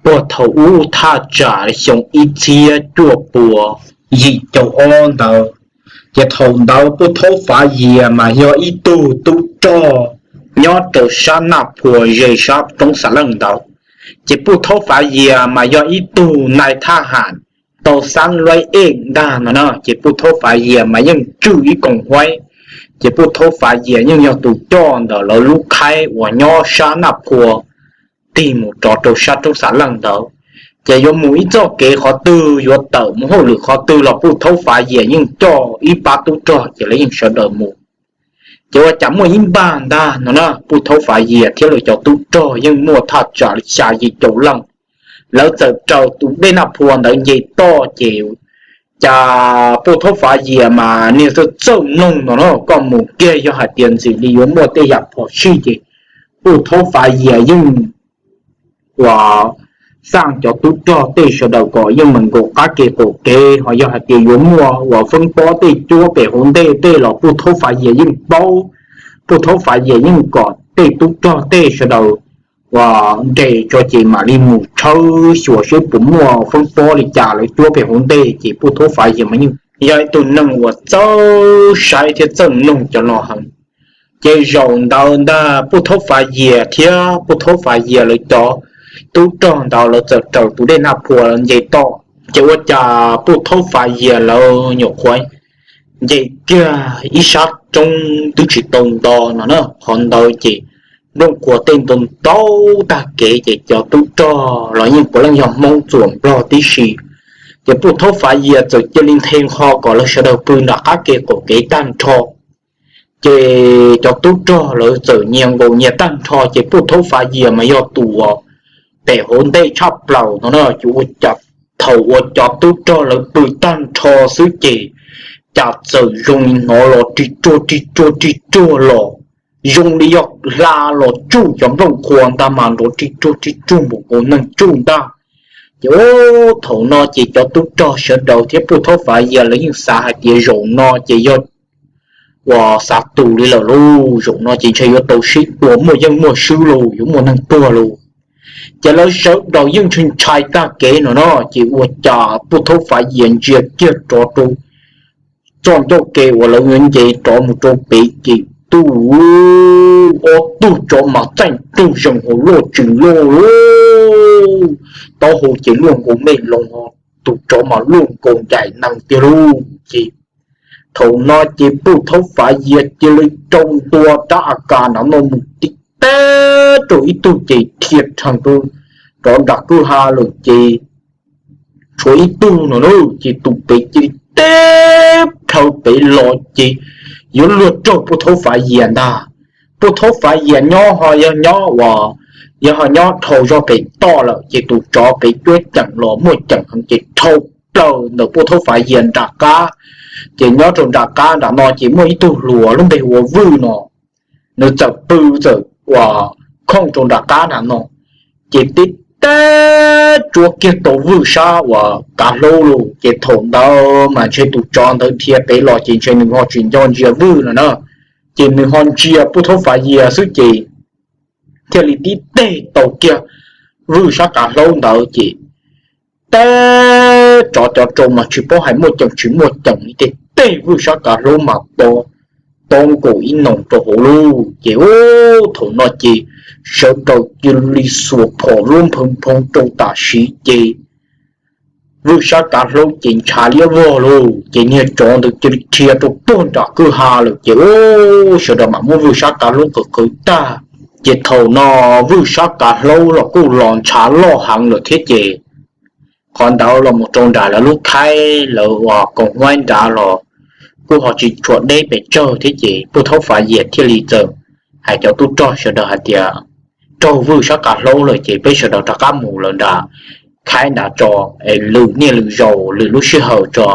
Puag thaum ub thaj tsam xyoo ib txhiab cuaj puas yim caum ob ntawd, ces thaum ntawd Pub Thaub Fav Yias mas yog ib tug tub rog nyob rau sab Naj Phua ze sab roob Xa Leej ntawd. Ces Pub Thaub Fav Yias mas yog ib tug nai thaj ham tau xab luab ej ntag no na. Ces Pub Thaub Fav Yias mas yeej tswj ib koom huaib, ces Pub Thaub Fav Yias yeej yog tus coj ntawm lawv lub khaib uas nyob sab Naj Phua tig mus rov rau sab roob Xa Leej ntawd. Ces yuav mus ib txoj kev qhov twg, yuav tawm mus hauj lwm qhov twg los Pub Thaub Fav Yias yeej coj ib pab tub rog ces lawv yeej sawv daws mus. Ces ua cas muaj ib npag ntag no na, Pub Thaub Fav Yias thiab lawv cov tub rog yeej muaj thaj tsam xya yim caum leej, lawv txawm raws tus dej Naj Phua ntawd nce toj. Ces cas Pub Thaub Fav Yias mas niag txawj txawj mloog no na, koj mus kiag yog hais tias ntxim li yuav muaj tej yam phom sij ces Pub Thaub Fav Yias yeej uas xaj cov tub rog tej sawv daws kom yeej meem nkaum qab kev qaum kev, ho yog hais tias yuav muaj uas feeb pob tej cuab pem hauv ntej tej los Pub Thaub Fav Yias yeej paub. Pub Thaub Fav Yias yeej kom tej tub rog tej sawv daws uas nres tso ces mam li mus tshawb xyuas seb puas muaj feeb pob li cas lawv cuab pem hauv ntej. Ces Pub Thaub Fav Yias mas yeej yog ib tug neeg uas txawj saib thiab txawj mloog cov no heev. Ces zaum ntawd ntag Pub Thaub Fav Yias thiab Pub Thaub Fav Yias lawv cov tub rog ntawd lawv txawm raws tus dej Naj Phua nce toj. Ces ua cas Pub Thaub Fav Yias lawv nyuam qhuav nce kiag ib sab roob twb tsis tau nto no na, qhov ntawd ces nplooj qhuav tej ntau ntau tag kev, ces cov tub rog los yeej puav leej yog Hmoob txuas Nplog tib si. Ces Pub Thaub Fav Yias txawm cia li nthe nqho kom lawv sawv daws pw nram qab kev qaum kev tag nrho. Ces cov tub rog lawv txawm nyias nkaum nyias tag nrho, ces Pub Thaub Fav Yias mas yog tus uas pem hauv ntej tshaj plaws no na. Ces ua cas thaum uas cov tub rog lawv pw tag nrho xwb ces cas txawm zoo li hnov los rig ruag rig ruag rig ruag los, zoo li yog hla los tsuj cov nplooj qhuav ntag mas nrov rig ruag rig ruag npaum nkaus neeg tsuj ntag. Ces ub, thaum no ces cov tub rog sawv daws thiab Pub Thaub Fav Yias lawv yeej xav hais tias zaum no ces yog uas xav tus li lawm lauj, zaum no ces ntshe yuav tau sib tua muaj yeej muaj swb lauj, yuav muaj neeg tuag lauj. Ces lawv sawv daws yeej ntshai ntshai tag kev no na, ces ua cas Pub Thaub Fav Yias ntsia kiag rov rau txoj ncauj ke uas lawv yuav nce rov mus rau pem ces tub, ob tug tsov mas txaij rug zees hauv luaj tsws loj lauj, taub hau ces luaj nkaus me loos, tus tsov mas luaj nkaus ncaim nees tiag lauj. Ces thaum no ces Pub Thaub Fav Yias cia li rau ntua rab A Kas nram no mus tib teb rau ib tug ces dhia rhees rau rov nram kwj ha lawm ces tshuav ib tug no na, ces tus pem cia li teb plhaw pem los ces yuav luag raug Pub Thaub Fav Yias ntag. Pub Thaub Fav Yias nyob ho yog nyob uas yog ho nyob dhau zog pem toj lawm ces tus tsov pem cuab ceem los muaj ceem heev ces dhau plaws ntawm Pub Thaub Fav Yias nram qab. Ces nyob rau nram qab nram no ces muaj ib tug hluas lub npe hu ua Vwj no, nws txawm pw txawm uas khooj rau nram qab nram no, ces tib teb tsuab kiag tau Vwj sab uas kav hlaub lauj. Ces thaum ntawd mas ntshe tus tsov ntawd dhia pem los ces ntshe nws ho tsis nco ntsia Vwj no na, ces nws ho ntsia Pub Thaub Fav Yias xwb ces thiaj li tib teg tau kiag Vwj sab kav hlaub ntawd ces teb tsov cov rau mas tsis paub hais muaj ceem tsis muaj ceem li ces teb Vwj sab kav hlaub mas to nkaus ib noos rau hauv lauj. Ces ub, thaum no ces sawv daws cia li xuas phom luab nphoo nphoo rau tam sim ces Vwj sab kav hlaub ces ntshav liab vog lauj. Ces niag tsov ntawd cia li dhia rau puag nram kwj ha lawm ces ub, sawv daws mam muab Vwj sab kav hlaub qawm qawv tag. Ces thaum no Vwj sab kav hlaub los kuj los ntshav loj heev lawm thiab ces qhov ntawd los mus rau nram lawv lub khaib lawv uas koom huaib nrad los kuj ho tsis tshua deb pes tsawg thiab ces Pub Thaub Fav Yias thiaj li txawm hais cov tub rog sawv daws hais tias raug Vwj sab kav hlaub lawm ces peb sawv daws rov qab mus lawm nram khaib nrad tso, es lwm niaj lwm zaus lwm lub sij hawm tso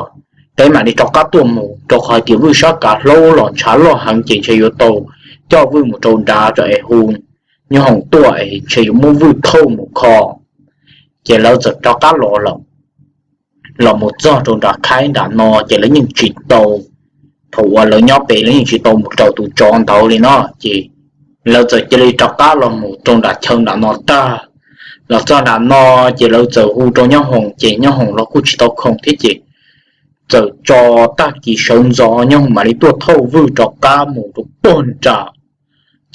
peb mam li rov qab tuaj mus, rau qhov hais tias Vwj sab kav hlaub los ntshav loj heev ces ntshe yuav tau coj Vwj mus rau nrad tso es hu nyob hoom tuaj es ntshe yuav muab Vwj thauj mus kho. Ces lawv txawm rov qab los lawm, los mus txog rau nram khaib nram no ces lawv yeej tsis tau, thaum uas lawv nyob pem lawv yeej tsis tau mus raws tus tsov ntawd li no ces lawv txawm cia li rov qab los mus rau nram chaw nram no tag. Los txog nram no ces lawv txawm hu rau Nyob Hoom ces Nyob Hoom los kuj tsis tau khoom thiab ces txawm tso tag kis sawv ntxov Nyob Hoom mam li tuaj thauj Vwj rov qab mus rau puag nram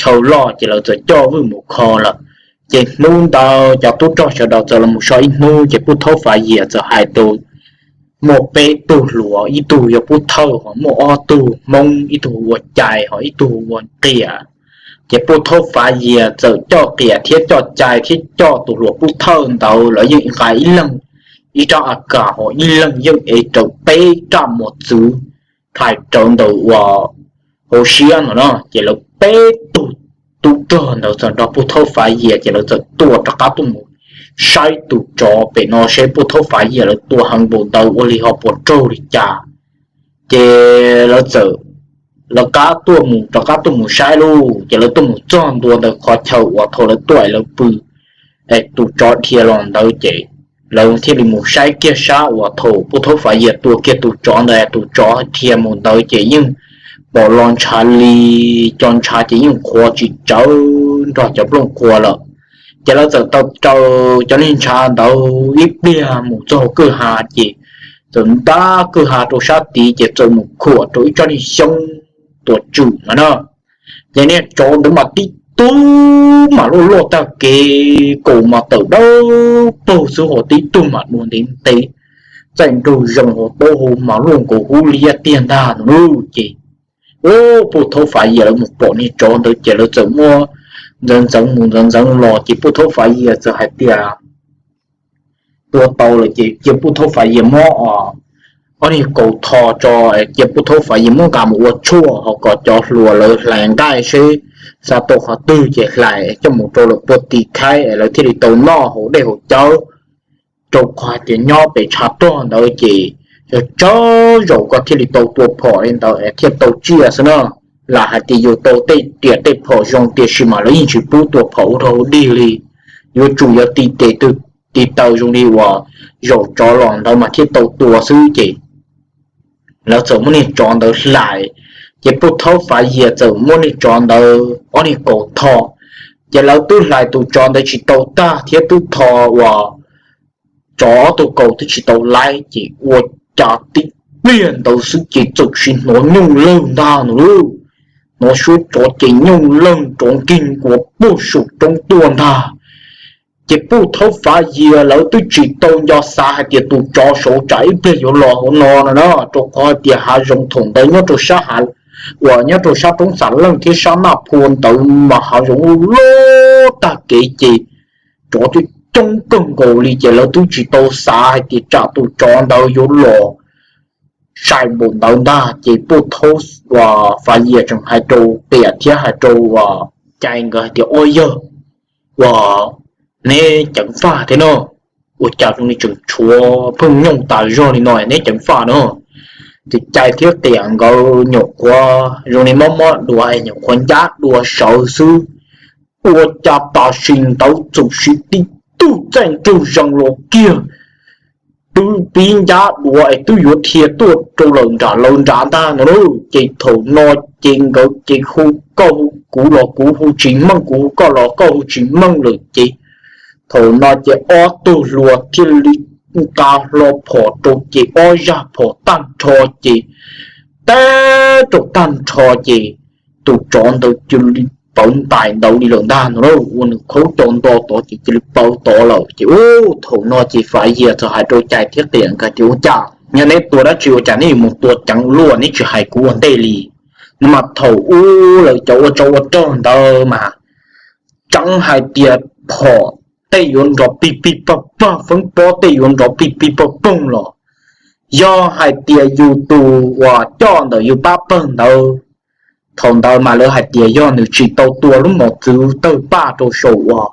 chaw loj ces lawv txawm coj Vwj mus kho lawm. Ces hnub ntawd cov tub rog sawv daws txawm los so ib hnub ces Pub Thaub Fav Yias txawm hais rau muaj peb tug hluas, ib tug yog Pub Thawj, ho muaj ob tug Hmoob, ib tug hu ua Cai ho ib tug hu ua Qias. Ces Pub Thaub Fav Yias txawm coj Qias thiab coj Cai thiab coj tus hluas Pub Thawj ntawd, lawv yeej nqa ib leeg ib rab a kas ho ib leeg yeej ev rawv peb raj mos txwv thais rawv ntawm uas hauv siab no na. Ces lawv peb tug tub rog ntawd txawm nrog Pub Thaub Fav Yias ces lawv txawm tua rov qab tuaj mus saib tus tsov pem no seb Pub Thaub Fav Yias lawv tua heev npaum ntawd ua li ho puas raug li cas. Ces lawv txawm lawv qab tuaj mus rov qab tuaj mus saib lauj, ces lawv tuaj mus txog ntua ntawm qhov chaw uas thaum lawv tuaj lawv pw tus tsov dhia los ntawd ces lawv thiaj li mus saib kiag sab uas thaum Pub Thaub Fav Yias tua kiag tus tsov ntawd, tus tsov dhia mus ntawd ces yeej pom los ntshav li cov ntshav ces yeej qhuav tsis tsawv nrog cov nplooj qhuav lawm. Ces lawv txawm tau raws cov niag ntshav ntawd ib pliag mus txog kwj ha ces txawm ntab kwj ha rau sab tid ces txawm mus khuam rau ib tsob niag xyoob tuam tswm no na. Ces niag tsov ntawd mas tib tug mas luaj luaj tag kev, kaus mas tawm dawb paug xwb ho tib tug mas dua ntev ntev, txaij nraug zees ho taub hau mas luaj nkaus hub liab tiag ntag no lauj. Ces Pub Thaub Fav Yias lawv mus pom niag tsov ntawd ces lawv txawm muab ntxeev ntxeev mus ntxeev ntxeev los ces Pub Thaub Fav Yias txawm hais tias tua tau lawm ces cia Pub Thaub Fav Yias muab ob niag kaus tho tso, cia Pub Thaub Fav Yias muab nqa mus ua tshuaj ho kom cov hluas lawv hlais nqaij seb xa tau qhov twg ces hlais coj mus rau lawv puag tim khaib es lawv thiaj li tau noj haus dej haus cawv. Rau qhov hais tias nyob pem tshav rog ntawd ces yog tsawg zaus koj thiaj li tau tua phom li ntawd es thiaj tau tsiaj xwb na. Lam hais tias yus tau tej riam tej phom zoo tiam sis mas lawv yeej tsis pub tua phom ua rau dig li, yuav tsum yog ti tes ti taw zoo li uas zaum tsov los ntawd mas thiaj tau tua xwb ces lawv txawm muab niag tsov ntawd hlais, ces Pub Thaub Fav Yias txawm muab niag tsov ntawd ob niag kaus tho, ces lawv twb hlais tus tsov ntawd tsis tau tag thiab twb tho uas tsov ob tug kaus twb tsis tau laib ces ua cas tib pliag ntawd xwb ces txawm sim hnov nyooj lawg ntag no lauj. Hnov suab tsov ces nyooj lawg nrov nkig nkuav puag saum roob tuaj ntag. Ces Pub Thaub Fav Yias lawv twb tsis tau nco xav hais tias tus tsov saum tsam ib pliag yuav los hauv no no na, rau qhov hais tias hav zoov thaum ntawd nyob rau sab hav uas nyob rau sab roob Xam Leej thiab sab Naj Phua ntawd mas hav zoov loj loj tag kev ces tsov coob coob kawg nkaus li ces lawv twb tsis tau xav hais tias tsam tus tsov ntawd yuav los sai npaum ntawd ntag ces Pub Thaub Fav Yias tseem hais rau Qias thiab hais rau Cai nkawd hais tias, Ua yawg, ua, neb ceev faj thiab no, ua cas zoo li tseem tshuav pheej nyooj tas zog li no neb ceev faj no? Ces Cai thiab Qias nkawd nyuam qhuav zoo li mob mob dua es nyuam qhuav ncab dua sawv xwb, ua cas tam sim ntawd txawm sim tib tug txaij nraug zees los kiag, twb pib ncab dua es twb yuav dhia tuaj rau lawm nram lawv nrad ntag no lauj. Ces thaum no ces nkawd ces hu koj hu kuv los kuv hu tsis meej, kuv hu koj los koj hu tsis meej lawm ces thaum no ces ob tug hluas thiaj li nqa hlo phom rau ces ob zaj phom tag nrho ces teb rau tag nrho ces tus tsov ntawd cia li pawv ntais ntawd li lawm ntag no lauj. Ua nws khaub cau nto tod ces cia li pawv tod lawm ces ub, thaum no ces Fav Yias txawm hais rau Cai thiab Qias nkawd tias, Ua cas yog neb tua dab tsi ua cas neb yuav mus tua ceev luaj neb tsis hais kuv ua ntej li? No mas thaum ub lawv cov ua tsov ua rog ntawd mas tseev hais tias phom tej yuav nrov pig pig pog pog, feeb pob tej yuav nrov pig pig pog poog los yog hais tias yus tus uas coj ntawm yus pab pawg ntawd, thaum ntawd mas lawv hais tias yog nws tsis tau tua lub mos txwv tawg paj rau saum uas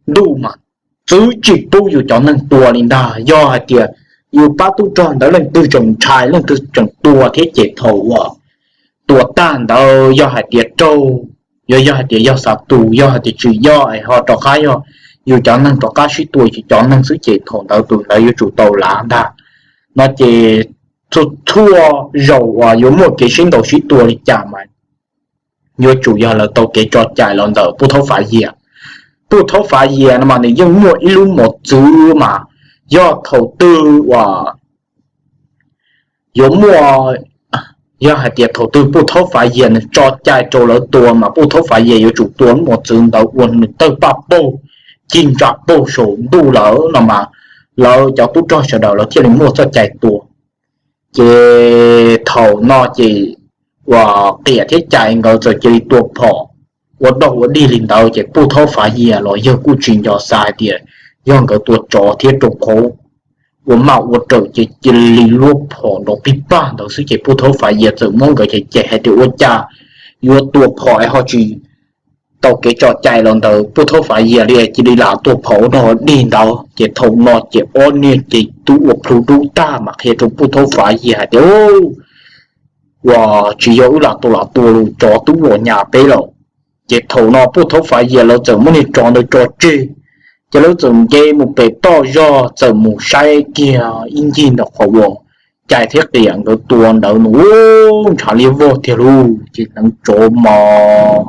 ntuj mas txwv tsis pub yus cov neeg tua li ntag. Yog hais tias yus pab tub rog ntawd leej twg tseem ntshai leej twg tseem tua thiab ces thaum uas tua tag ntawd yog hais tias raug, yog, yog hais tias yog xav tus, yog hais tias tsis yog es ho rov qab yog yus cov neeg rov qab sib tua yus cov neeg xwb ces thaum ntawd tus ntawd yuav tsum tau lav ntag. No ces txhua txhua zaus uas yuav muaj kev sib ntaus sib tua li cas mas yuav tsum yog lawv tau kev tso cai los ntawm Pub Thaub Fav Yias. Puj Thaub Fav Yias no mas nws yeej muaj ib lub mos txwv mas yog thaum twg uas yuav muaj, yog hais tias thaum twg Puj Thaub Fav Yias nws tso cai rau lawv tua mas Puj Thaub Fav Yias yuav tsum tua lub mos txwv ntawd ua nws tawg paj paug, cig ntsa paug saum ntuj lawm no mas lawv cov tub rog sawv daws lawv thiaj li muaj txoj cai tua. Ces thaum no ces uas Qias thiab Cai nkawd txawm cia li tua phom ua dog ua dig li ntawd ces Puj Thaub Fav Yias los yawg kuj tsis nco xav hais tias yog nkawd tua tsov thiab rau qhov ua maj ua rawm ces cia li luab phom nrov pig pag ntawd xwb ces Puj Thaub Fav Yias txawm muab nkawd cem cem hais tias ua cas yuav tua phom es ho tsis tau kev tso cai los ntawd Puj Thaub Fav Yias li cia li lam tua phom ua dog ua dig ntawd ces thaum no ces ob niag ces twb ua plhu dub tag mas qhia rau Puj Thaub Fav Yias hais tias uas tsis yog wb lam tua lam tua los tsov twb los nyas peb lawm. Ces thaum no Puj Thaub Fav Yias lawv txawm muab niag tsov ntawd tso tseg, ces lawv txawm nce mus pem toj zog txawm mus saib kiag ib ncig ntawm qhov uas Cai thiab Qias nkawd tua ntawd no, ntshav liab vog tiag lauj. Ces hneev tsov mas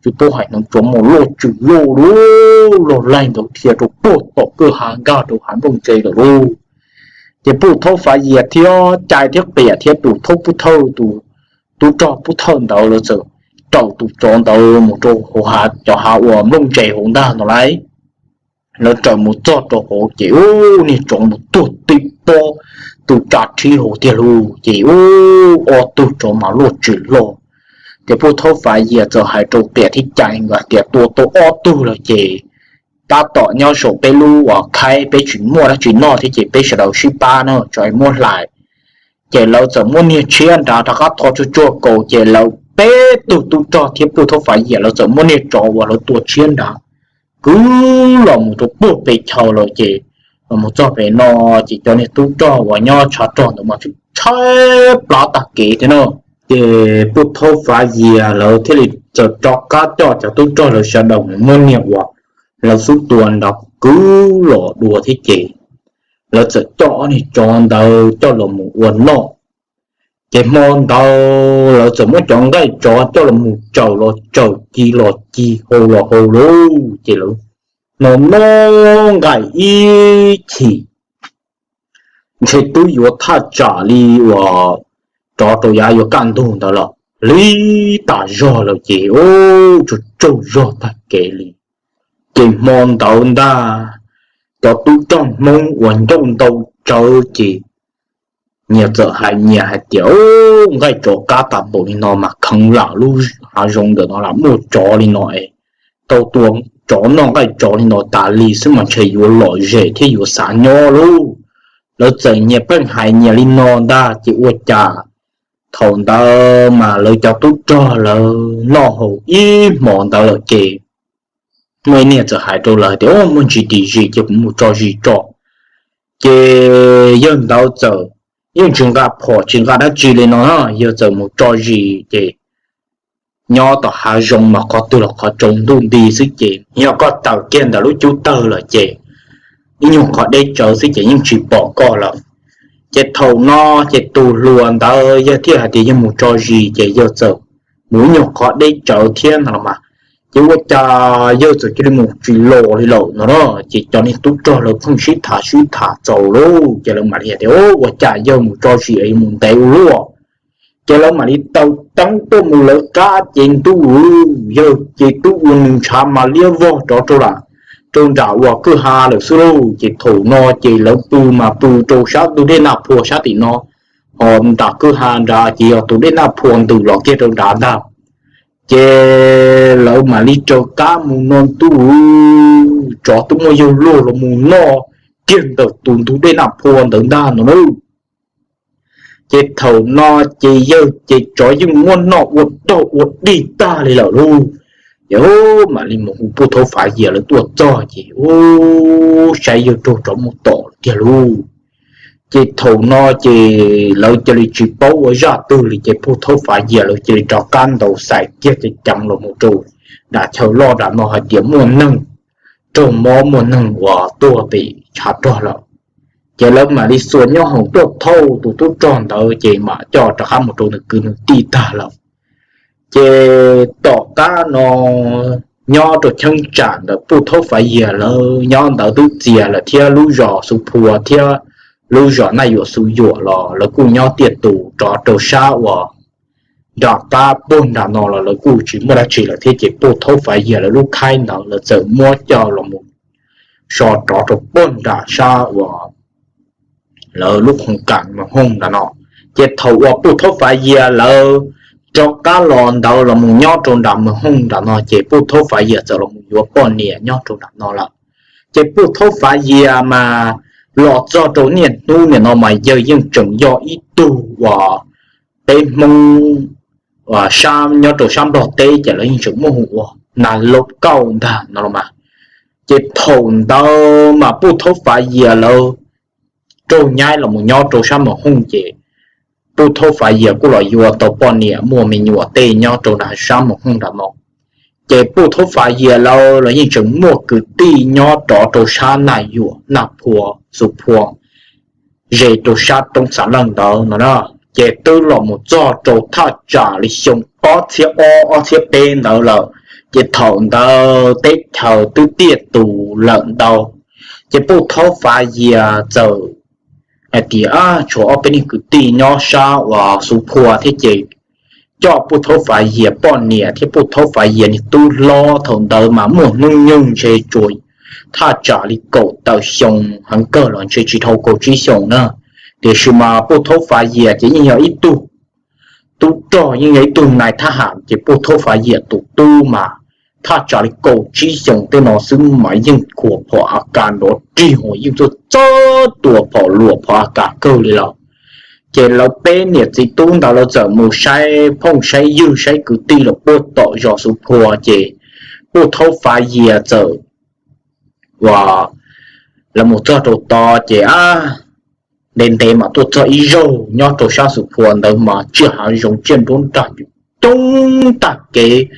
tsis paub hais hneev tsov mas loj tsws loj lauj, loj laig ntawd dhia rau puag tom kwj ha nkag rau hav nplooj ntse lawm lauj. Ces Puj Thaub Fav Yias thiab Cai thiab Qias thiab tus thaub pub thawj, tus tub rog pub thawj ntawd lawv txawm raws tus tsov ntawd mus rau hauv cov hav uas nplooj ntse hauv ntag no lauj. Lawv raws mus txog rau hauv ces ub, niag tsov mus tuag tib pob, tus tsa rhib hauv tiag lauj. Ces ub, ob tug tsov mas loj tsis loj. Ces Puj Thaub Fav Yias txawm hais rau Qias thiab Cai nkawd tias tua tau ob tug lawm ces tab tom nyob saum peb lub uas khaib, peb tsis muaj dab tsi noj thiab ces peb sawv daws sib pab na, tso muab hlais. Ces lawv txawm muab niag tshiab nrad rov qab tho tsuag tsuag kaus ces lawv peb tug tub rog thiab Puj Thaub Fav Yias lawv txawm muab niag tsov uas lawv tua tshiab nrad kwv los mus rau puag pem chaw lawm ces los mus txog pem no ces cov niag tub rog uas nyob tshav rog ntawd mas tshaib plab tag kev thiab na. Ces Puj Thaub Fav Yias lawv thiaj li txawm rov qab coj cov tub rog lawv sawv daws mus muab niag uas lawv xub tua nrad kwv los dua thiab ces lawv txawm coj ob niag tsov ntawd coj los mus ua noj. Ces hmo ntawd lawv txawm muab cov nqaij tsov coj los mus tsaws los tsaws, ci los ci, hau los hau lauj. Ces lawv noj noj nqaij ib chim ntshe twb yuav thaj tsam li uas rov rau yav yuav kaj ntug ntawd los lig tas zog lawm ces ub, tsaug tsaug zog tag kev li. Ces hmo ntawd ntag cov tub rog Hmoob uas ncauj ntau tsawv ces nyias txawm hais nyias hais tias, nqaij tsov qab tas npaum li no mas kheev lam lub hav zoov ntawm no lam muaj tsov li no es tau tua tsov noj nqaij tsov li no tas li xwb mas ntshe yuav lom zem thiab yuav xav nyob lauj. Lawv txawm nyias pheej hais nyias li no ntag ces ua cas thaum ntawd mas lawv cov tub rog lawv noj haus ib hmo ntawd lawm ces muaj ib niag txawm hais rau lawv tias, muaj ntsis tim zis ces kuv mus tso zis tso. Ces yawg ntawd txawm yeej tsis nqa phom tsis nqa dab tsi li no, yawg txawm mus tso zis ces nyob tom hav zoov mas qhov twg los qhov tsaus ntuj nti xwb ces yog koj tawm kiag ntawm lub cub tawg lawm ces ib nyuag qhov deb tsawv xwb ces yeej tsis pom koj lawm. Ces thaum no ces tus hluas ntawd yawg thiaj hais tias yawg mus tso zis ces yawg txawm mus ib nyuag qhov deb tsawv thiab no los mas, ces ua cas yawg txawm cia li mus tsis los li lawm no na. Ces cov niag tub rog lawv pheej sib tham sib tham txaus lauj ces lawv mam li hais tias, ua cas yawg mus tso zis es mus ntev ua luaj. Ces lawv mam li taw teeb tuaj mus lawv qab ces ntuj, yawg ces twb ua nws ntshav mas liab vog rov rau lam rau nram uas kwj ha lawm xwb lauj. Ces thaum no ces lawv pw mas pw rau sab ntug dej Naj Phua sab tim no, ho nram kwj ha nrad ces yog tus dej Naj Phua ntws los kiag rau nrad ntag. Ces lawv mam li raws qab mus no ntuj, tsov twb muaj yawg luag los mus noj kiag ntawm tus ntug dej Naj Phua ntawd ntag no na. Ces thaum no ces yawg ces tsov yeej muab noj ua dog ua dig tag li lawm lauj. Ces mam li mus hu Puj Thaub Fav Yias lawv tuaj txog ces ub, saib yawg raug tsov muab tom lawm tiag lauj. Ces thaum no ces lawv cia li tsis paub ua zaj twg li ces Puj Thaub Fav Yias lawv cia li rov qab ntaus xais kiag ceev ceev los mus rau nram chaw loj nram no hais tias muaj neeg raug mob muaj neeg uas tuag pem tshav rog lawm. Ces lawv mam li xuas nyob hoom tuaj thauj tus tub rog ntawd ces mam coj rov qab mus rau nws kwv nws tij tag lawm. Ces tom qab no nyob rau cheeb tsam ntawm Puj Thaub Fav Yias lawv nyob ntawd twb txias lawm thiab lub zos Xuv Phua thiab lub zos Naj Yuam Xuv Yuam los lawv kuj nyob tiaj tus rov rau sab uas nram qab puag nram no los lawv kuj tsis muaj dab tsi lawm thiab ces Puj Thaub Fav Yias lawv lub khaib ntawd lawv txawm muab coj los mus so rov rau puag nram sab uas lawv lub khoos kam Moos Hooj nram no. Ces thaum uas Puj Thaub Fav Yias lawv rov qab los ntawd los mus nyob rau nram Moos Hooj nram no ces Puj Thaub Fav Yias txawm los mus yuav poj niam nyob rau nram no lawm. Ces Puj Thaub Fav Yias mas los txog rau niaj hnub nim no mas yawg yeej tseem yog ib tug uas peb Hmoob sab nyob rau sab Nplog teb ces lawv yeej tseem muaj hu ua Nas Laus Kauj ntag no los mas. Ces thaum ntawd mas Puj Thaub Fav Yias lawv raug nyaib los mus nyob rau sab Moos Hooj ces Puj Thaub Fav Yias kuj los yuav tau poj niam muaj me nyuam tej nyob rau sab Moos Hooj nram no. Ces Puj Thaub Fav Yias lawv los yeej tseem muaj kwv tij nyob rov rau sab Naj Yuam, Naj Phua, Xuv Phua, ze rau sab roob Xav Leej ntawd no na. Ces twb los mus txog rau thaj tsam li xyoo ob txhiab ob, ob txhiab peb ntawd lawm. Ces thaum ntawd teb chaws twb tiaj tus lawm ntau. Ces Puj Thaub Fav Yias txawm hais tias, Ab, tshuav ob peb niag kwv tij nyob sab uas Xuv Phua thiab ces coj Puj Thaub Fav Yias poj niam thiab Puj Thaub Fav Yias niag tub hlob thaum ntawd mas muaj hnub nyoog ntshe tsuas thaj tsam li kaum tawm xyoo, heev kawg los ntshe tsis dhau kaum tsib xyoos na. Tiam sis mas Puj Thaub Fav Yias ces yeej yog ib tug tub rog, yeej yog ib tug nais thab ham ces Puj Thaub Fav Yias tus tub mas thaj tsam li kaum tsib xyoos tej no xwb mas yeej khuam phom A Kas nrov rig uas yeej txawj txawj tua phom luam phom A Kas kawg li lawm. Ces lawv peb niam txiv tub ntawd lawv txawm mus saib phooj saib ywg saib kwv tij los puag tom zos Xuv Phua ces Puj Thaub Fav Yias txawm uas lawv mus txog rau tod ces ab, ntev ntev mas tuaj txog ib zaug nyob rau sab Xuv Phua ntawd mas tsiaj hav zoov tsiaj nruab nrag coob tag kev.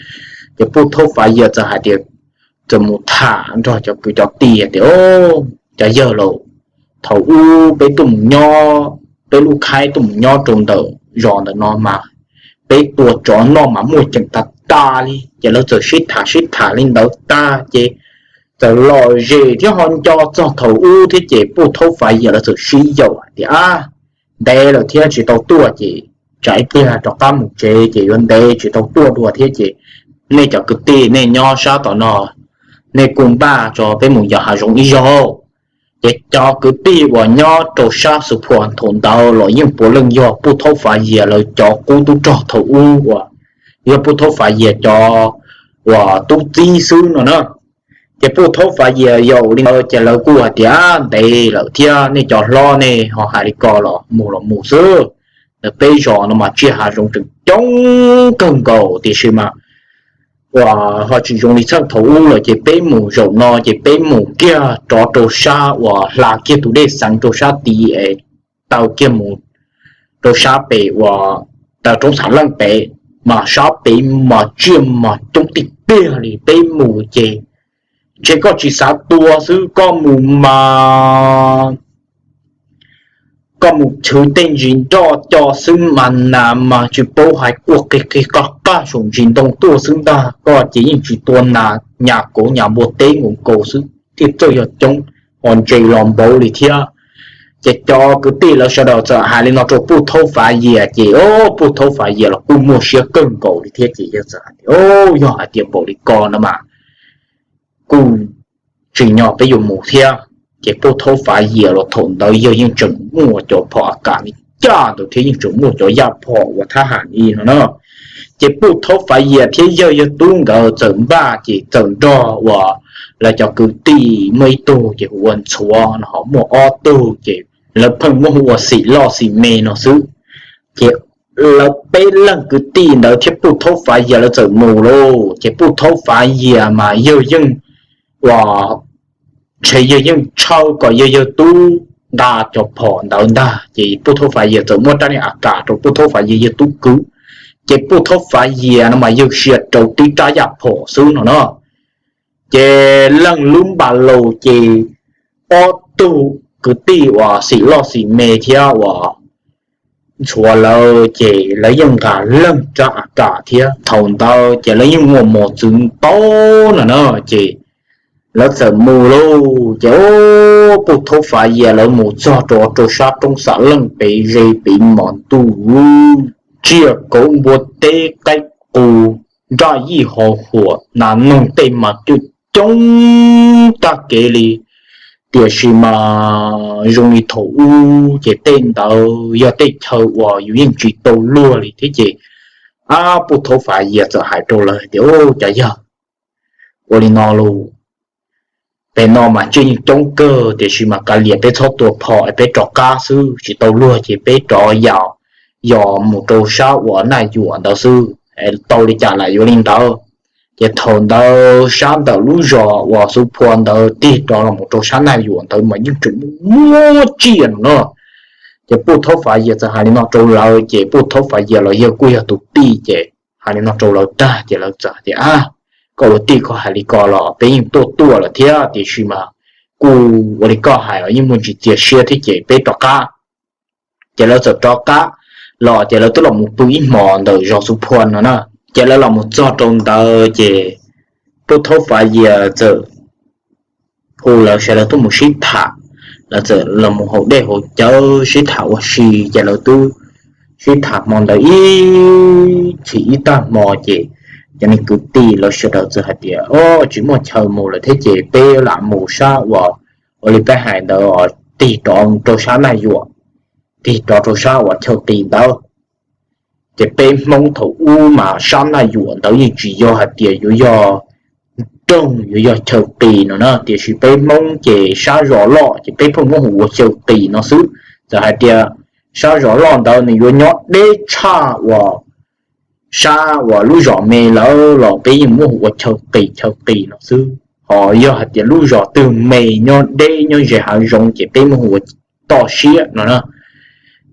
Ces Puj Thaub Fav Yias txawm hais tias, txawm mus tham nrog cov kwv cov tij tias, Cov yawg laus, thaum ub peb tuaj mus nyob, peb lub khaib tuaj mus nyob rau ntawm zos ntawm no mas peb tua tsov noj mas muaj ceem tag tag li. Ces lawv txawm sib tham sib tham li ntawd tag ces txawm lom zem thiab ho nco txog thaum ub thiab ces Puj Thaub Fav Yias lawv txawm sib yaum hais tias, Ab, ntev lawm thiab tsis tau tuaj ces tsam ib pliag rov qab mus tsev ces yuav ntev tsis tau tuaj dua thiab ces nej cov kwv tij nej nyob sab tom no, nej kuj npaj tso peb mus yos hav zoov ib zaug. Ces cov kwv tij uas nyob rau sab Xuv Phua thaum ntawd los yeej puav leej yog Puj Thaub Fav Yias lawv cov qub tub rog thaum ub uas yog Puj Thaub Fav Yias cov uas tub txib xwb no na. Ces Puj Thaub Fav Yias yaum li ntawd ces lawv kuj hais tias, Ntev lawm thiab nej cov hlob nej ho hais li ko los mus los mus xwb. Peb zos no mas tsiaj hav zoov tseem coob kawg nkaus tiam sis mas uas ho tsis zoo li txheej thaum ub lawm ces peb mus zaum no ces peb mus kiag rov rau sab uas hla kiag tus dej xeev rau sab tid es taw kiag mus rau sab pem uas taw roob Xav Leej pem, mas sab pem mas tsiaj mas coob tiag tiag li. Peb mus ces ntshe koj tsis xav tua xwb, koj mus mas koj mus chwv tej ntsis nroj co xwb mas nas mas tsis paub hais quaj qig qig qaj qaj saum ntsis ntoo tuaj xwb ntag. Koj ces yeej tsis tua nas, nyas kauv nyas npua teb nkaus nkaus xwb thiaj txawj yog coob, ho ntses los npaum li thiab. Ces cov kwv tij lawv sawv daws txawm hais li no rau Puj Thaub Fav Yias ces Puj Thaub Fav Yias los kuj muaj siab kawg nkaus li thiab ces yawg txawm hais tias, Yog hais tias npaum li ko no mas kuj tsim nyog peb yuav mus thiab. Ces Puj Thaub Fav Yias los thaum ntawd yawg yeej tseem muaj cov phom A Kas li cas ntawd thiab yeej tseem muaj cov yaj phom uas thab ham li no na. Ces Puj Thaub Fav Yias thiab yawg yawg tub nkawd txawm npaj ces txawm nrog uas lawv cov kwv tij muaj ib tug ces hu ua Ntxhuav no ho muaj ob tug ces lawv pheej muab hu ua Xim Loj Xim Me no xwb. Ces lawv peb leeg kwv tij ntawd thiab Puj Thaub Fav Yias lawv txawm mus lauj. Ces Puj Thaub Fav Yias mas yawg yeej uas ntshe yawg yeej tshawb kom yawg yawg tub nqa cov phom ntawd ntag ces Puj Thaub Fav Yias txawm muab rab niag A Kas rau Puj Thaub Fav Yias yawg tub kwv. Ces Puj Thaub Fav Yias no mas yawg sia rau tib rab yaj phom xwb no na. Ces leej lub npas laus ces ob tug kwv tij uas Xim Loj Xim Me thiab uas ntxhuav lawv ces lawv yeej nqa leej rab av ram thiab. Thaum ntawd ces lawv yeej muaj mos txwv ntau no na, ces lawv txawm mus lauj. Ces o, Puj Thaub Fav Yias lawv mus txog rau rau sab roob Xam Leej pem ze pem mos ntuj, tsiaj kauv npua teb qaib qus nraj yij hos huam nas noog tej mas coob coob tag kev li. Tiam sis mas zoo li thaum ub ces tej ntawd yog tej chaw uas yus yeej tsis tau luag li thiab ces, ab, Puj Thaub Fav Yias txawm hais rau lawv tias, Cov yawg, ua li no lauj, pem no mas tsiaj yeej coob kawg, tiam sis mas kav liam peb txhob tua phom es peb rov qab xwb, tsis tau luag ces peb rov yos, yos mus rau sab uas Naj Yuam ntawd xwb, tau li cas lam yuav li ntawd. Ces thaum ntawd sab ntawm lub zos uas Xuv Phua ntawd tig rov los mus rau sab Naj Yuam ntawd mas yeej tseem muaj tsiaj no na. Ces Puj Thaub Fav Yias txawm hais li no rau lawv, ces Puj Thaub Fav Yias los yog kuj yog tus tij, ces hais li no rau lawv tag ces lawv txawm tias, Ab, koj ua tij koj hais li ko los peb yeej tuaj tuaj lawm thiab, tiam sis mas kuj ua li koj hais os, yeej muaj ntsis txias siab thiab ces peb rov qab. Ces lawv txawm rov qab los ces lawv twb los mus pw ib hmos ntawm zos Xuv Phua no na. Ces lawv los mus txog rau ntawd ces Puj Thaub Fav Yias txawm hu lawv sawv daws tuaj mus sib tham. Lawv txawm los mus haus dej haus cawv sib tham ua si, ces lawv twb sib tham hmo ntawd ib chim ib tag hmo ces cov neeg kwv tij lawv sawv daws txawm hais tias, O, tsis muaj chaw mus lawm thiab ces peb lam mus sab uas, ua li peb hais ntawd, tig rov rau sab Naj Yuam, tig rov rau sab uas chaw qis ntawd. Ces peb Hmoob thaum ub mas sab Naj Yuam ntawd yeej tsis yog hais tias yuav yog nroog yuav yog chaw qis no na, tiam sis peb Hmoob ces sab zos loj ces peb pheej muab hu ua chaw qis no xwb. Txawm hais tias sab zos loj ntawd nws yuav nyob deb tshaj uas sab uas lub zos me lawm los peb yeej muab hu ua chaw qis chaw qis no xwb. Ho yog hais tias lub zos twg me nyob deb nyob ze hav zoov ces peb muab hu ua toj siab no na.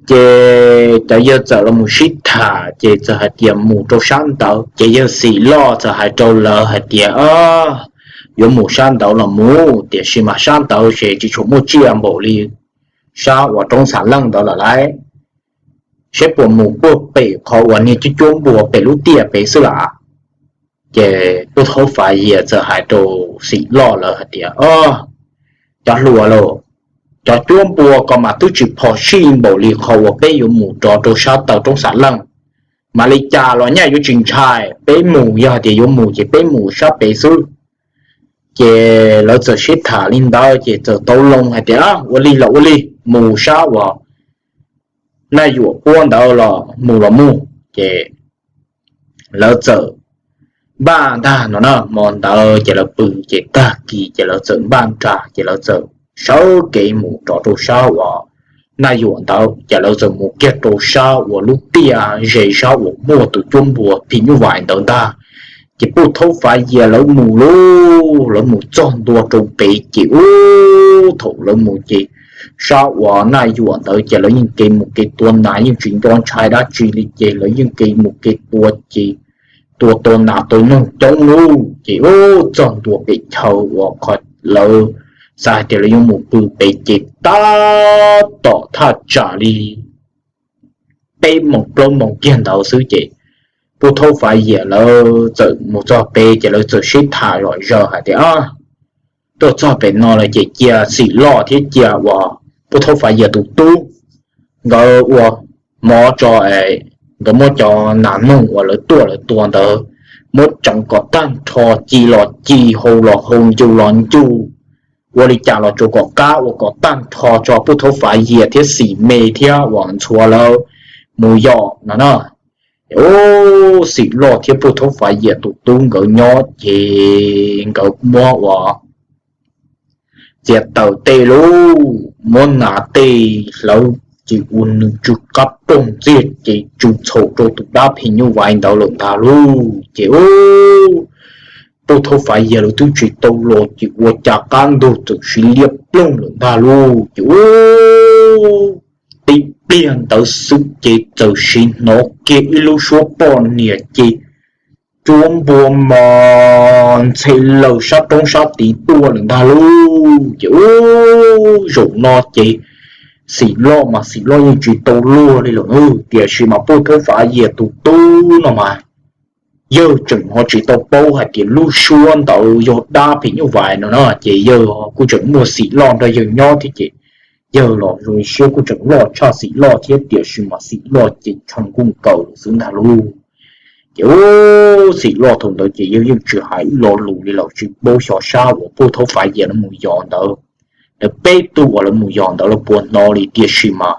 Ces cov yawg txawm los mus sib tham ces txawm hais tias mus rau sab ntawd. Ces yawg Xim Loj txawm hais rau lawv hais tias, Yuav mus sab ntawd los mus, tiam sis mas sab ntawd ces tsis tshua muaj tsiaj npaum li sab uas roob Xam Leej ntawd lawm lauj. Saib puas mus puag pem qhov uas niag cuab cuab npua pem lub tiaj pem xwb lam. Ces Puj Thaub Fav Yias txawm hais rau Xim Loj lawv hais tias, Cov hluas lauj, cov cuab npua ko mas twb tsis phom sij npaum li qhov uas peb yuav mus rov rau sab taw roob Xam Leej. Mas li cas los nyaj yuav tsis ntshai, peb mus yog hais tias yuav mus ces peb mus sab pem xwb. Ces lawv txawm sib tham li ntawd ces txawm tau loo hais tias, Ua li los ua li, mus sab uas Naj Yuam puab ntawd los mus los mus. Ces lawv txawm npaj ntag no na, hmo ntawd ces lawv pw ces tag kis ces lawv txawm npaj nra ces lawv txawm sawv kev mus rov rau sab uas Naj Yuam ntawd ces lawv txawm mus kiag rau sab uas lub tiaj ze sab uas muaj tus cuab npua phim nyuj vais ntawd ntag. Ces Puj Thaub Fav Yias lawv mus lauj, lawv mus txog ntua rau pem ces ub, thaum lawv mus ces sab uas Naj Yuam ntawd ces lawv yeej kev mus kev tua nas yeej tsis nco ntshai dab tsi li ces lawv yeej kev mus kev tua ces tua tau nas tau noog coob lauj. Ces ub, txog ntua pem chaw uas qhov lawv xav hais tias lawv yuav mus pw pem ces tab tom thaj tsam li peb moos plaub moos kiag ntawd xwb ces Puj Thaub Fav Yias lawv txawm mus txog pem ces lawv txawm sib tham zom zaws hais tias, Tuaj txog pem no lawm ces cia Xim Loj thiab cia uas Puj Thaub Fav Yias tus tub nkawd ua mov tso es nkawd muab cov nas noog uas lawv tuaj lawv tua ntawd muab tseev kom tag nrho, ci los ci, hau los hau, ncu los ncu, ua li cas los tsuas kom qab ua kom tag nrho tso Puj Thaub Fav Yias thiab Xim Me thiab uas ntxhuav lawv mus yos no na. Ub, Xim Loj thiab Puj Thaub Fav Yias tus tub nkawd nyob ces nkawd muab ua txiav taws tej lauj, muab nas tej hlawv ces ua nws tsw qab roog ntxiag ces tsw txhaum rau tus dab phim nyuj vais ntawd lawm ntag lauj. Ces ub, Puj Thaub Fav Yias lawv twb tsis tau los ces ua cas qab ntug txawm siv liab ploog lawm ntag lauj. Ces ub, tib pliag ntawd xwb ces txawm siv hnov kiag ib lub suab poj niam ces cuab npua mos ntxhe laws sab roob sab tid tuaj lawm ntag lauj. Ces ub, zaum no ces Xim Loj mas Xim Loj yeej tsis tau luag li lawm, tiam sis mas Puj Thaub Fav Yias tus tub no mas yawg tseem ho tsis tau paub hais tias lub suab ntawd yog dab phim nyuj vais no na, ces yawg kuj tseem muaj Xim Loj nrog yawg nyob thiab ces yawg los zoo siab kuj tseem loj tshaj Xim Loj thiab, tiam sis mas Xim Loj ces tshee kuj nkaus lawm xwb ntag lauj. Ces ub, Xim Loj thaum ntawd ces yawg yeej tsis hais ib lo lus li lawm, tsis paub xyov sab uas Puj Thaub Fav Yias lawv mus yos ntawd, lawv peb tug uas lawv mus yos ntawd lawv puas hnov li, tiam sis mas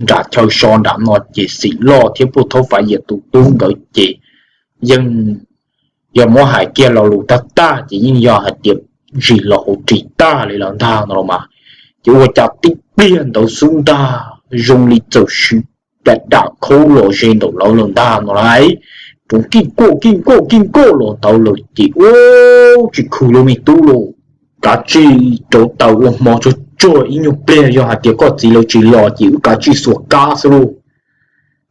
nram chaw so nram no ces Xim Loj thiab Puj Thaub Fav Yias tus tub nkawd ces yeej, yog muab hais kiag lo lus tag tag ces yeej yog hais tias zis los hauv ris tag li lawm ntag no los mas. Ces ua cas tib pliag ntawd xwb ntag zoo li txawm siv dam dam khaub los ze ntawm lawv lawm ntag no lauj. Roov kij kuaj kij kuaj kij kuaj los ntawd lawm ces ub, tsis khwv li me tub lauj, kav tsij rauv taws ua hmo tsuag tsuag ib nyuag pliag, yog hais tias koj txiv lawv tsis los ces wb kav tsij xuas kab xwb lauj.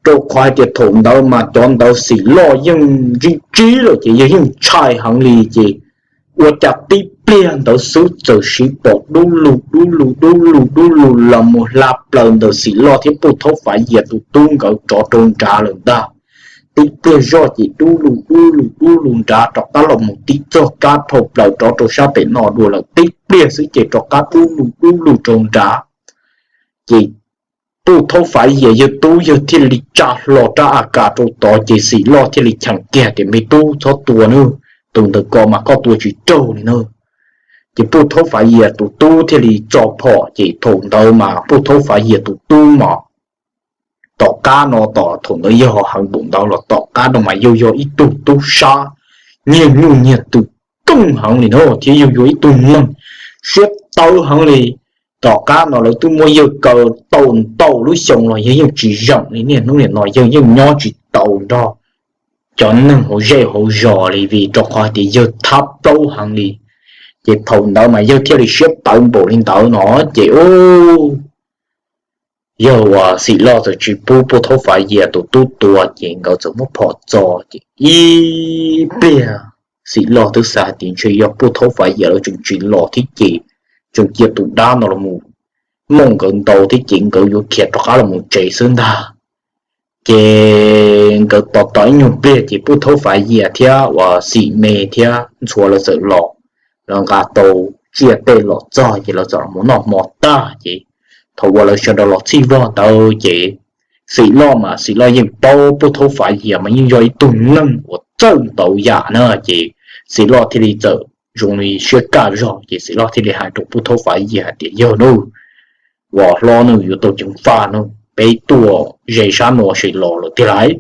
Rau qhov hais tias thaum ntawd mas cov ntawd Xim Loj yeej ntsib ntsib lawm ces yawg yeej ntshai heev li ces ua cas tib pliag ntawd xwb txawm siv pom dub lug dub lug dub lug dub lug los mus hla plaws ntawm Xim Loj thiab Puj Thaub Fav Yias tus tub nkawd rov rau nrad lawm ntag. Tib pliag zoj ces dub lug dub lug dub lug nrad rov qab los mus tib txoj kab dhau plaws rov rau sab pem no dua lawm, tib pliag xwb ces rov qab dub lug dub lug rau nrad. Ces Puj Thaub Fav Yias yawg tub yawg thiaj li tsa hlo rab a kas rau tod ces Xim Loj thiaj li cheem kiag tias me tub txhob tua nawb, tus ntawd ko mas koj tua tsis raug li na. Ces Puj Thaub Fav Yias tus tub thiaj li tso phom ces thaum ntawd mas Puj Thaub Fav Yias tus tub mas tom qab no tom thaum ntawd yawg ho heev npaum ntawd los tom qab no mas yawg yog ib tug tub sab nyiag nyuj nyiag twm tooj heev li na thiab yawg yog ib tug neeg siab tawv heev li. Tom qab no lawv twb muab yawg kaw tau ntau lub xyoo los yawg yeej tsis zeem li, niaj hnub nim no yawg yeej nyob tsis tau nrog cov neeg hauv zej hauv zos li vim rau qhov hais tias yawg thab plaub heev li. Ces thaum ntawd mas yawg thiaj li siab tawv npaum li ntawd no ces ub, yawg uas Xim Loj txawm tsis pub Puj Thaub Fav Yias tus tub tua ces nkawd txawm muab phom txo ces ib pliag Xim Loj twb xav hais tias ntshe yog Puj Thaub Fav Yias lawv tseem tsis los thiab ces tseem cia tus dab no los mus mooj nkawd ntaus thiab ces nkawd yuav khiav rov qab los mus tsev xwb ntag. Ces nkawd tos tos ib nyuag pliag ces Puj Thaub Fav Yias thiab uas Xim Me thiab Ntxhuav lawv txawm los, lawv nqa tau tsiaj tej los txog ces lawv txawm los noj hmo tag ces thaum uas lawv sawv daws los txhij vog ntawd ces Xim Loj mas Xim Loj yeej paub Puj Thaub Fav Yias mas yeej yog ib tug neeg uas txawj ntau yam na ces Xim Loj thiaj li txawm zoo li siab kaj zog ces Xim Loj thiaj li hais rau Puj Thaub Fav Yias hais tias yawg nawb, uas hlob nws yuav tau ceev faj no, peb tuaj ze sab no ua si los lawm tiag lauj.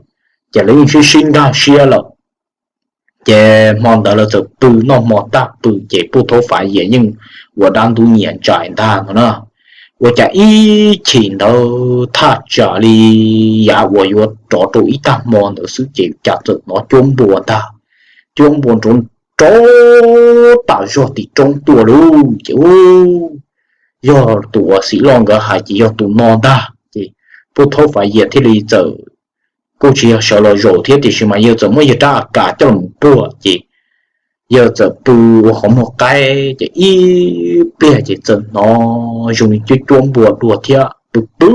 Ces lawv yeej sib sib nkag siab lawm. Ces hmo ntawd lawv txawm pw noj hmo tag pw ces Puj Thaub Fav Yias yeej ua dab ntub nyias ntsais ntag no na. Ua cas ib chim ntawd thaj tsam li yav uas yuav rov rau ib tag hmo ntawd xwb ces cas txawm hnov cuab npua ntag, cuab npua nrov nrov tas zog tim roob tuaj lauj. Ces ub, yog tus uas Xim Loj nkawd hais ces yog tus no ntag ces Puj Thaub Fav Yias thiaj li txawm, kuj tsis yog sawv los zaum thiab tiam sis mas yawg txawm muab yawg rab a kas coj los puag ces yawg txawm pw ua qhov muag qaib ces ib pliag ces txawm hnov zoo li cuab cuab npua dua thiab, pw pw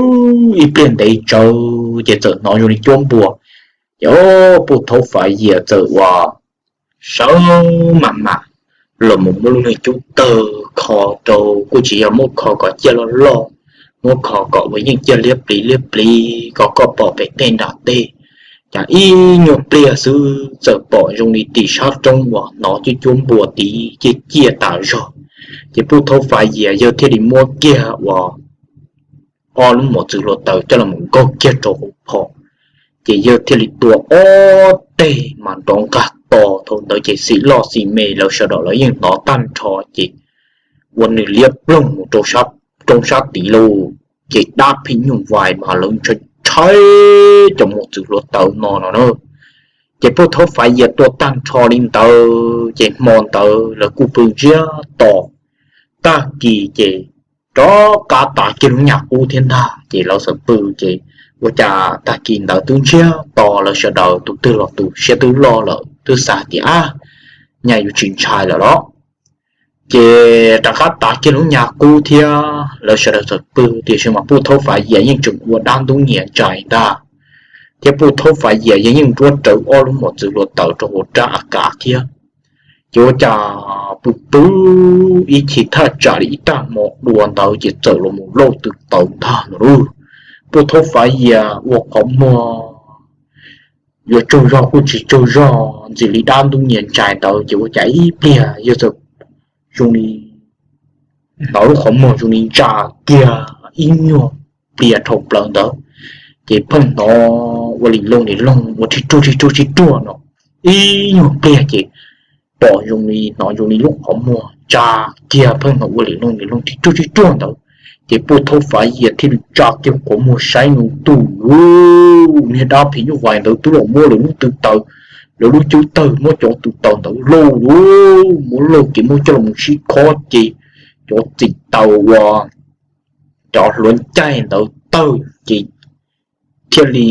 ib pliag ntev tsawv ces txawm hnov zoo li cuab npua. Ces Puj Thaub Fav Yias txawm ua sawv mam mam los mus muab lub niag cub tawg kho rau, kuj tsis yog muab kho kom ciaj loj loj, muab kho kom uas yeej ciaj liab pliv liab pliv kom koj pom pem tej nram tej. Cas ib nyuag pliag xwb txawm pom zoo li tim sab roob uas hnov cuab cuab npua tid ciaj ciaj tas zog. Ces Puj Thaub Fav Yias yawg thiaj li muab kiag uas ob lub mos txwv hluav taws coj los nkaug kiag rau hauv phom, ces yawg thiaj li tua ob teg mas nrov nqag to. Thaum ntawd ces Xim Loj Xim Me lawv sawv daws lawv yeej hnov tag nrho ces ua nws liab ploog mus rau roob sab tid lauj. Ces dab phim nyuj vais mas lawv ntshai ntshai cov mos txwv hluav taws no no na. Ces Puj Thaub Fav Yias tua tag nrho li ntawd ces hmo ntawd lawv kuj pw ntsiag to. Tag kis ces rov qab tav kiag lub nyuag qub thiab ntag ces lawv txawm pw ces ua cas tag kis ntawd twb ntsiag to lawv sawv daws tus twg los tus siab twb loj lawm twb xav tias ab, nyaj yuav tsis ntshai lawm los. Ces rov qab tav kiag lub nyuag qub thiab lawv sawv daws txawm pw, tiam sis mas Puj Thaub Fav Yias yeej tseem ua dab ntub nyias ntsais ntag, thiab Puj Thaub Fav Yias yeej nruab rawv ob lub mos txwv hluav taws rau hauv rab a kav thiab. Ces ua cas pw pw ib chim thaj tsam li ib tag hmo dua ntawd ces txawm los mus lauj tw taws ntag no lauj. Puj Thaub Fav Yias ua qhov muag yuav tsaug zog kuj tsis tsaug zog ntxim li dab ntub nyias ntsais ntawd, ces ua cas ib pliag yog txawm zoo li hnov lub qhov muag zoo li ntsa kiag ib nyuag pliag dhau plaws ntawd, ces pheej hnov ua li looj li looj ua ri ruag ri ruag ri ruag no ib nyuag pliag ces pom zoo li hnov zoo li lub qhov muag ntsa kiag pheej hnov ua li looj li looj ri ruag ri ruag ntawd. Ces Puj Thaub Fav Yias thiaj li tsa kiag qhov muag saib no, tus niag dab phim nyuj vais ntawd twb los muab lawv lub tw taws, lawv lub cub tawg muab cov tw taws ntawd lauj, muab lauj ces muab coj los sib khob ces cov txim taws uas cov hluav ncaig ntawd tawg ces thiaj li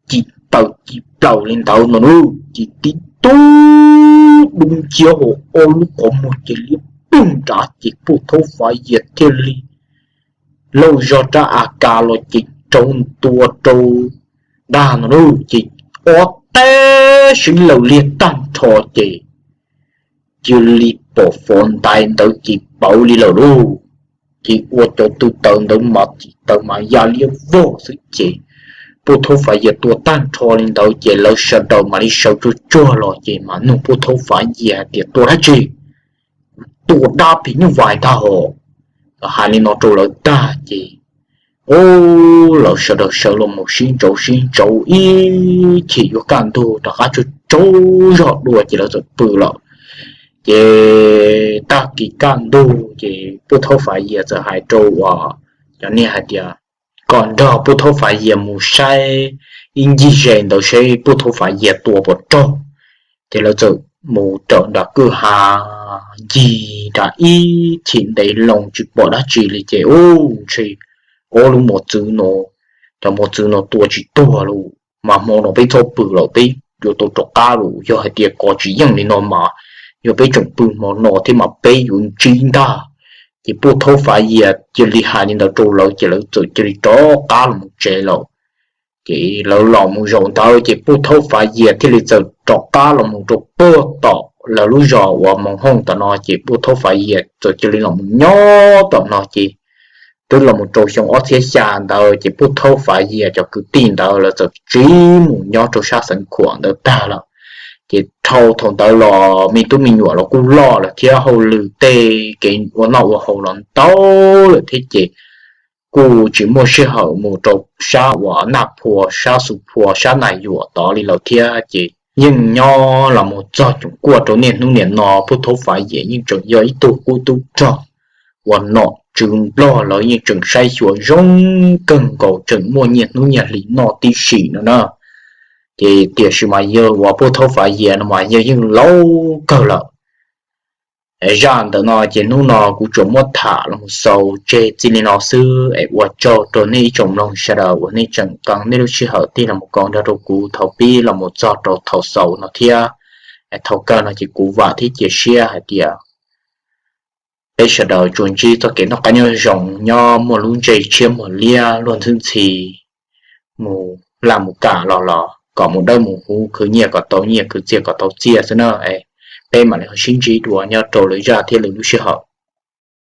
ci taws ci plaws li ntawd no lauj, ces tib tug dub nciab hauv ob lub qhov muag ces liab ploog nrad ces Puj Thaub Fav Yias thiaj li lauj zog rab a kav los ces rau ntua rau dag no lauj, ces ob teg sib laws liag tag nrho ces cia li pom fov ntais ntawd ces pauv li lawm lauj. Ces ua cov tw taws ntawd mas txim taws mas ya liab vog xwb ces Puj Thaub Fav Yias tua tag nrho li ntawd ces lawv sawv daws mam li sawv tsuag tsuag los ces mam nug Puj Thaub Fav Yias hais tias tua dab tsi? Tua dab phim nyuj vais ntag hos. Hais li no rau lawv tag ces lawv sawv daws sawv los mus sib ntsauv sib ntsauv ib chim yuav kaj ntug rov qab tsaug tsaug zog dua ces lawv txawm pw lawm. Ces tag kis kaj ntug ces Puj Thaub Fav Yias txawm hais rau uas cov niag hais tias kom nrog Puj Thaub Fav Yias mus saib ib ncig ze ntawd seb Puj Thaub Fav Yias tua puas raug. Ces lawv txawm mus raws nram kwj ha ncig nram ib chim ntev loo tsis pom dab tsi li ces ub ntshe ob lub mos txwv no, cov mos txwv no tua tsis tuag lawm mas hmo no peb txhob pw lawm, peb yuav tau rov qab lawm. Yog hais tias kov tsis yeej li no mas yog peb tseem pw hmo no thiab mas peb yuav ntsib ntag. Ces Puj Thaub Fav Yias cia li hais li ntawd rau lawv ces lawv txawm cia li rov qab los mus tsev lawm. Ces lawv los mus zaum ntawd ces Puj Thaub Fav Yias thiaj li txawm rov qab los mus rau puag tom lawv lub zos uas Moos Hooj tom no ces Puj Thaub Fav Yias txawm cia li los mus nyob tom no ces twb los mus rau xyoo ob txhiab xya ntawd ces Puj Thaub Fav Yias cov kwv tij ntawd lawv txawm tsiv mus nyob rau sab Xeev Khuam ntawd tag lawm. Ces dhau thaum ntawd los me tub me nyuam los kuj loj lawm thiab hauj lwm tej kev ua noj ua haus los ntau lawm thiab ces kuj tsis muaj sij hawm mus rau sab uas Naj Phua, sab Xus Phua, sab Nas Yuam tod li lawm thiab ces yeej nyob los mus txog coom kuaj rau niaj hnub niam no Puj Thaub Fav Yias yeej tseem yog ib tug qub tub rog uas nom tswv Nplog lawv yeej tseem saib xyuas zoo kawg nkaus, tseem muaj nyiaj hnub nyiaj hli noj tib si no na. Ces tiam sis mas yawg uas Puj Thaub Fav Yias no mas yawg yeej laus kawg lawm. Zaj ntawm no ces hnub no kuv tsuas muab tham los mus xaus tseg txij li no xwb es ua tsaug rau nej ib tsoom mloog sawv daws uas nej tseem kee nej lub sij hawm tig los mus koom nrog rau kuv thaum pib los mus txog rau thaum xaus no thiab. Thaum kawg no ces kuv vam thiab cia siab hais tias peb sawv daws tsuas ntsib txoj kev noj qab nyob zoo, nyob muaj lub ntsej tshiab muag liab luag ntxhi ntxhi, mus laj mus kam los los kom mus dawb mus huv, khwv nyiaj kom tau nyiaj, khwv txiaj kom tau txiaj xwb na. Peb mam li ho sib ntsib dua nyob rau lwm zaj thiab lwm lub sij hawm.